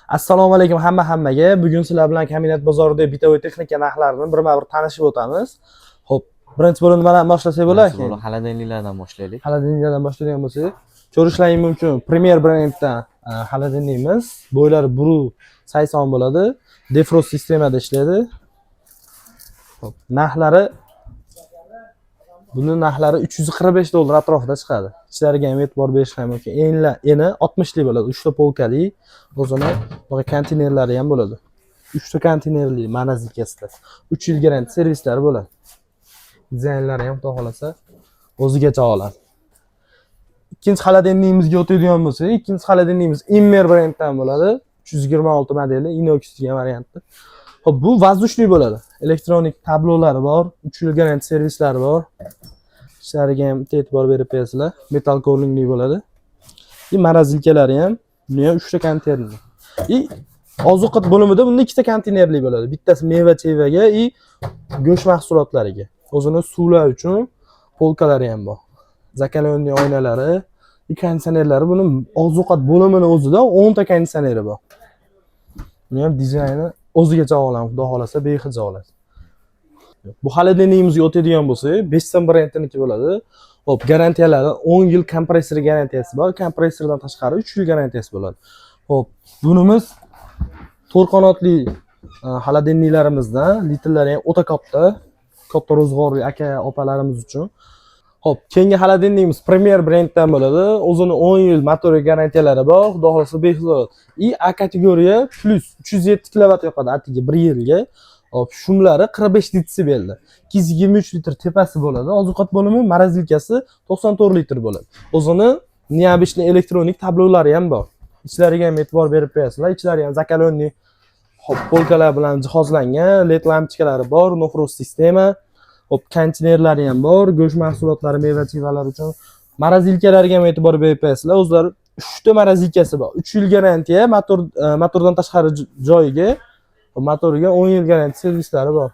Assalomu alaykum hammaga. Bugun sizlar bilan Kombinat bozoridagi бытовой texnika narxlarini birma-bir tanishib o'tamiz. Xo'p, birinchi bo'lim nimadan boshlasak bo'lar Birinchi ekan? bo'lib холодильник lardan boshlaylik. Холодильник lardan boshlaydigan bo'lsak, ko'rishlaring mumkin. Premier brenddan холодильник imiz. Bo'ylari 180 bo'ladi. Defrost sistemada ishlaydi. Xo'p, buni narxlari 345 dollar atrofida chiqadi. Ichlariga ham e'tibor berishlar mumkin. Eni 60 lik bo'ladi. 3 ta polkali, o'zini bunaqa konteynerlari ham bo'ladi. 3 ta konteynerli морозилка sida. 3 yil garantiya servislari bo'ladi. Dizaynlari ham, xudo xohlasa, o'zigacha oladi. Ikkinchi холодильник imizga o'tadigan bo'lsak, ikkinchi холодильник imiz Immer brenddan bo'ladi. 326 modeli, inox degan varianti. Xo'p, bu воздушный bo'ladi. Elektronik tablolari bor, 3 yil garantiya servislari bor. Ichlariga ham bitta e'tibor berib qo'yasizlar. Metal ko'rinishli bo'ladi. И морозилка lari ham, buni ham 3 ta konteynerli. И oziq-ovqat bo'limida bunda ikkita konteynerli bo'ladi. Bittasi meva-chevaga и go'sht mahsulotlariga. O'zini suvlar uchun polkalari ham bor. Закаленный oynalari, и konditsionerlari, buni oziq-ovqat bo'limini o'zida 10 ta konditsioneri bor. Buni ham dizayni o'zigacha olamiz, xudo xohlasa, bexijolat. Bu холодильник imizga o'tadigan bo'lsak, Besson brendiniki bo'ladi. Xo'p, garantiyalari 10 yil kompressor garantiyasi bor. Kompressordan tashqari 3 yil garantiyasi bo'ladi. Xo'p, bunimiz to'rt qanotli холодильник larimizdan, litrlari ham o'ta katta, katta ro'zg'orli aka opalarimiz uchun. Xo'p, keyingi холодильник imiz Premier brenddan bo'ladi. O'zini 10 yil motor garantiyalari bor, xudo xohlasa, bexijolat. И A kategoriya plus 307 kilovat yoqadi atigi 1 yilga. Xo'p, shumlari 45 detsibelda. 223 litr tepasi bo'ladi. Oziq-ovqat bo'limi морозилка si 94 litr bo'ladi. O'zini необычный elektronik tablolari ham bor. Ichlariga ham e'tibor berib qo'yasizlar. Ichlari ham закаленный, hop, polkalar bilan jihozlangan, LED lampochkalari bor, no frost sistema. Hop, konteynerlari ham bor, go'sht mahsulotlari, meva-chevalar uchun. Морозилка larga ham e'tibor berib qo'yasizlar. O'zlari 3 ta морозилка si bor. 3 yil garantiya, motordan tashqari joyiga, motoriga 10 yil garantiya servislari bor.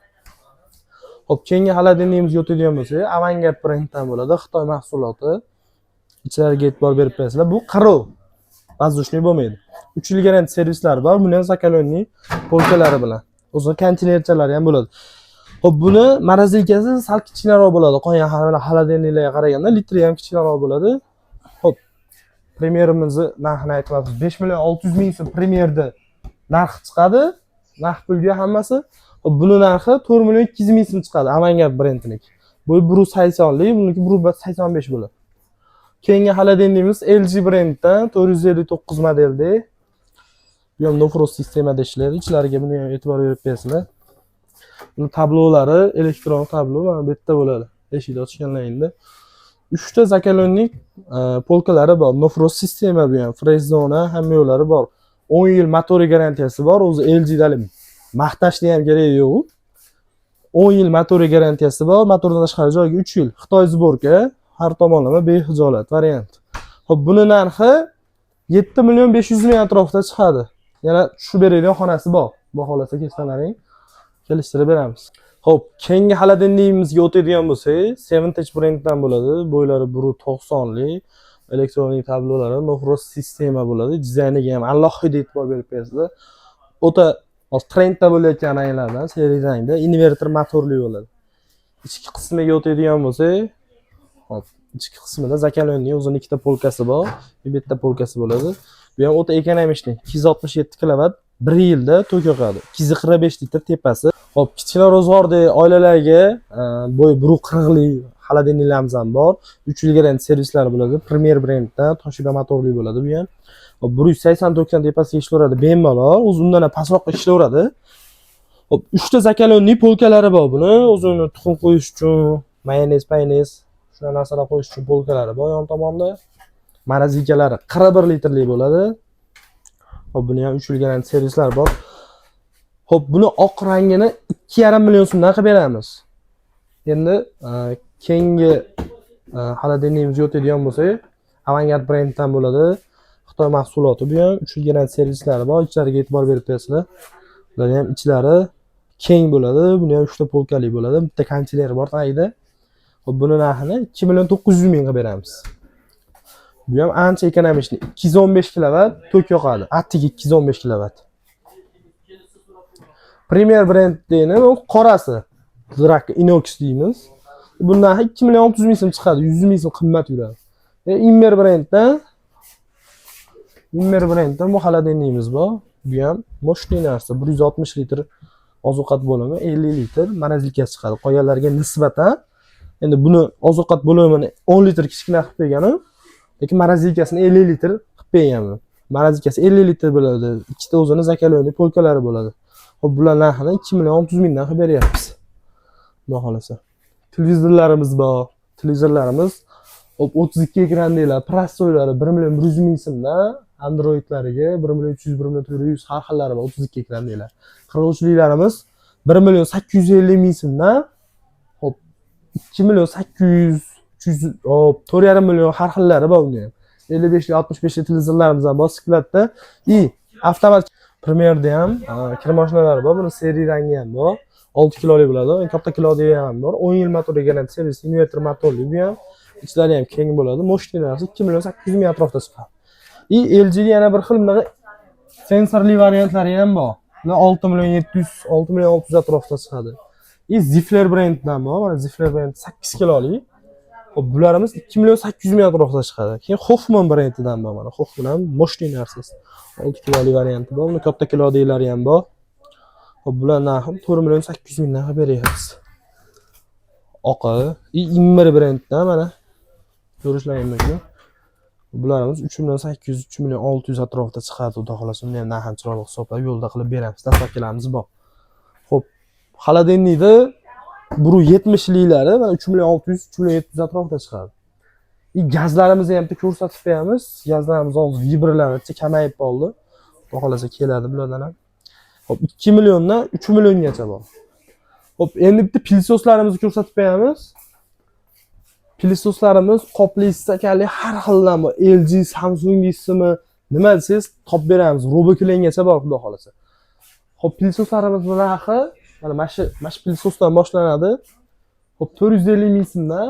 Xo'p, keyingi холодильник imizga o'tadigan bo'lsak, Avangard brenddan bo'ladi, Xitoy mahsuloti. Ichlariga e'tibor berib qo'yasizlar. Bu qirov. Воздушный bo'lmaydi. 3 yil garantiya servislari bor. Buni ham закаленный polkalari bilan. O'zini konteynerchalari ham bo'ladi. Xo'p, buni морозилка si sal kichkinaroq bo'ladi. Qolgan холодильник larga qaraganda litri ham kichkinaroq bo'ladi. Xo'p, Premierimizni narxini aytyapmiz. 5 million 600 ming so'm Premierda narxi chiqadi. Naqd pulga hammasi. Xo'p, buni narxi 4 million 200 ming so'm chiqadi Avangard brendiniki. Bu 180 lik, buniki 185 bo'ladi. Keyingi холодильник imiz LG brenddan 459 modelda. Bu ham no frost sistemada ishlaydi. Ichlariga buni ham e'tibor berib qo'yasizlar. Buni tablolari elektron tablo mana bu yerda bo'ladi. Eshikni ochganlaringda 3 ta закаленный polkalari bor. No frost sistema bu ham, fresh zona, hamma yo'llari bor. 10 yil motori garantiyasi bor. O'zi LG dali maqtashni ham keragi yo'q. 10 yil motori garantiyasi bor. Motordan tashqari joyiga 3 yil. Xitoy сборка, har tomonlama bexijolat variant. Xo'p, buni narxi 7 million 500 ming atrofida chiqadi. Yana tushib beradigan xonasi bor. Bu xohlasa kelsalaring, kelishtirib beramiz. Xo'p, keyingi холодильник imizga o'tadigan bo'lsak, Seventech brenddan bo'ladi. Bo'ylari 190 lik, elektronik tablolari, no frost sistema bo'ladi. Dizayniga ham alohida e'tibor berib qo'yasizlar. O'ta hozir trendda bo'layotgan ranglardan, серый rangda, inverter motorli bo'ladi. Ichki qismiga o'tadigan bo'lsak, hop, ichki qismida закаленный o'zini ikkita polkasi bor, bitta polkasi bo'ladi. Bu ham o'ta экономичный, 267 kilovat 1 yilda tok yoqadi. 245 litr tepasi. Hop, kichkina ro'zg'ordagi oilalarga bo'yi 140 lik холодильник larimiz ham bor. 3 yil garantiya servislari bo'ladi. Premier brenddan Toshiba motorli bo'ladi bu ham. Hop, 180-90 tepasiga ishlayveradi bemalol. O'zi undan ham pastroqqa ishlayveradi. Hop, 3 ta закаленный polkalari bor buni. O'zini tuxum qo'yish uchun, mayonez, payonez, shunaqa narsalar qo'yish uchun polkalari bor yon tomonda. Морозилка lari 41 litrli bo'ladi. Hop, buni ham 3 yil garantiya servislari bor. Hop, buni oq rangini 2,5 million so'mdan qilib beramiz. Endi keyingi холодильник imizga o'tadigan bo'lsak, Avangard brenddan bo'ladi. Xitoy mahsuloti bu ham, 3 yil garantiya servislari bor. Ichlariga e'tibor berib qo'yasizlar. Bularni ham ichlari keng bo'ladi. Buni ham 3 ta polkali bo'ladi. Bitta konteyneri bor tagida. Hop, buni narxini 2 million 900 ming qilib beramiz. Bu ham ancha экономичный. 215 kilovat tok yoqadi. Atigi 215 kilovat. Premier brendini bu qorasi. Drak inox deymiz. Bundan 2 million 600 ming so'm chiqadi. 100 ming so'm qimmat yuradi. Immer brenddan bu холодильник imiz bor. Bu ham мощный narsa. 160 litr ozuqat bo'limi, 50 litr морозилка chiqadi. Qolganlarga nisbatan endi buni ozuqat bo'limini 10 litr kichkina qilib qo'yganim, lekin морозилка sini 50 litr qilib qo'yganman. Морозилка si 50 litr bo'ladi. Ikkita o'zini закаленный polkalari bo'ladi. Xo'p, bular narxini 2 million 600 mingdan qilib beryapmiz. Xudo xohlasa. Televizorlarimiz bor. Televizorlarimiz, hop, 32 ekranlilar, простой lari 1 million 100 ming so'mdan, Androidlariga 1 million 300, 1 million 400, har xillari bor 32 ekranlilar. 43liklarimiz 1 million 850 ming so'mdan, hop, 2 million 800, 300, hop, 4,5 million, har xillari bor uni ham. 55lik, 65lik televizorlarimiz ham bor склад da. И avtomat Premierda ham kir mashinalari bor. Buni серый rangi ham bor. 6 kilolik bo'ladi. Eng katta kilodagi ham bor. 10 yil motor garantiya servis, inverter motorli bu ham. Ichlari ham keng bo'ladi. Мощный narsa 2 million 800 ming atrofida chiqadi. И LG yana bir xil bunaqa sensorli variantlari ham bor. Bular 6 million 700, 6 million 600 atrofida chiqadi. И Zifler brendidan bor. Mana Zifler brendi 8 kilolik. Xo'p, bularimiz 2 million 800 ming atrofida chiqadi. Keyin Hoffman brendidan bor mana. Hoffman ham мощный narsasi. 6 kilolik varianti bor. Uni katta kilodagilari ham bor. Xo'p, bular narxi 4 million 800 mingdan qilib beryapmiz. Oqi и Immer brendidan mana ko'rishlaring mumkin. Bularimiz 3 million 800, 3 million 600 atrofida chiqadi, xudo xohlasa. Uni ham narxini chiroyli hisoblab yo'lda qilib beramiz. Доставка larimiz bor. Xo'p, холодильник da 170liklari mana 3 million 600, 3 million 700 atrofida chiqadi. И gazlarimizni ham bitta ko'rsatib qo'yamiz. Gazlarimiz hozir vibralari kamayib qoldi. Xudo xohlasa keladi bulardan ham. Xo'p, 2 milliondan 3 milliongacha bor. Xo'p, endi bitta пылесос larimizni ko'rsatib qo'yamiz. Пылесос larimiz qopli, stakanli, har xildan bor. LG, Samsung deysizmi, nima desangiz topib beramiz. RoboCleangacha bor, xudo xohlasa. Xo'p, пылесос larimizni narxi mana shu пылесос dan boshlanadi. Xo'p, 450 ming so'mdan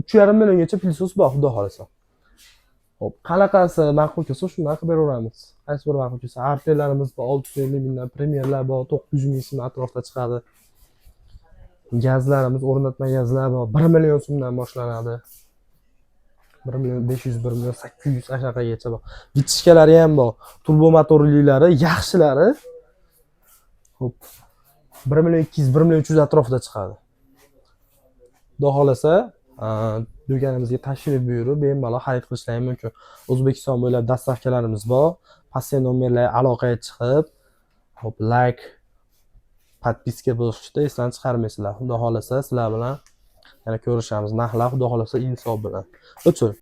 3,5 milliongacha пылесос bor, xudo xohlasa. Xo'p, qanaqasi ma'qul kelsa, shundan qilib beraveramiz. Qaysi biri ma'qul kelsa, Artellarimiz bor 650 mingdan, Premierlar bor 900 ming so'm atrofida chiqadi. Gazlarimiz, o'rnatma gazlar bor, 1 million so'mdan boshlanadi. 1 million 500, 1 million 800 ashaqagacha bor. Вытяжка lari ham bor. Turbo motorlilari, yaxshilari. Xo'p, 1 million 200, 1 million 300 atrofida chiqadi. Xudo xohlasa, do'konimizga tashrif buyurib, bemalol xarid qilishlari mumkin. O'zbekiston bo'ylab доставка larimiz bor. Pastki nomerlarga aloqaga chiqib, hop, layk, подписка bo'lishni esdan chiqarmaysizlar. Xudo xohlasa, sizlar bilan yana ko'rishamiz. Narxlar, xudo xohlasa, insof bilan. O'chir.